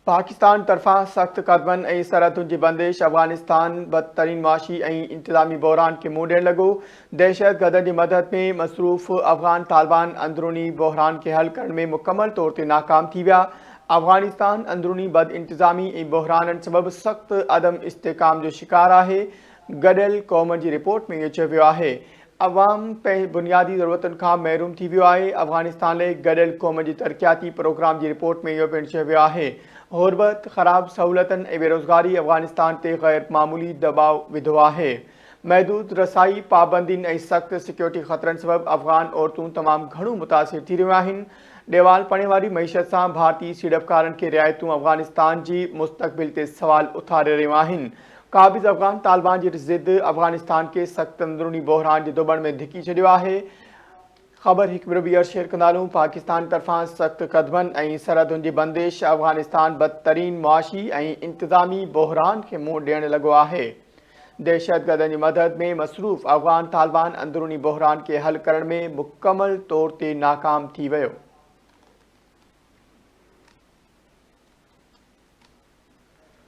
پاڪستان طرفان سخت قدمن ۽ سرحدن جي بندش افغانستان بدترين معاشي ۽ انتظامي بحران کي منهن ڏيڻ لڳو، دهشتگردن جي مدد ۾ مصروف افغان طالبان اندروني بحران کي حل ڪرڻ ۾ مڪمل طور تي ناڪام ٿي ويا، افغانستان اندروني بدانتظامي ۽ بحرانن سبب سخت عدم استحڪام جو شڪار آهي، گڏيل قومن جي رپورٽ ۾ اهو چيو ويو آهي. عوام بنيادي ضرورتن کان محروم ٿي ويو آهي، افغانستان لاء گڏيل قومن جي ترقياتي پروگرام جي رپورٽ ۾ اهو پڻ چيو ويو آهي غربت، خراب سهولتن ۽ بيروزگاري افغانستان تي غير معمولي دٻاء وڌو آهي. محدود رسائي، پابندين ۽ سخت سيڪيورٽي خطرن سبب افغان عورتون تمام گهڻو متاثر ٿي رهيون آهن. ڏيوالپڻي واري معيشت سان ڀارتي سيڙپڪارن کي رعايتون افغانستان جي مستقبل تي سوال اٿاري رهيون آهن. قابض افغان طالبان جي ضد افغانستان کي سخت اندروني بحران جي ڌٻڻ ۾ ڌڪي ڇڏيو آهي. خبر هڪ ڀيرو ٻيهر شيئر ڪندا هلون پاڪستان طرفان سخت قدمن ۽ سرحدن جي بندش افغانستان بدترين معاشي ۽ انتظامي بحران کي منهن ڏيڻ لڳو آهي. دهشتگردن جي مدد ۾ مصروف افغان طالبان اندروني بحران کي حل ڪرڻ ۾ مڪمل طور تي ناڪام ٿي ويو.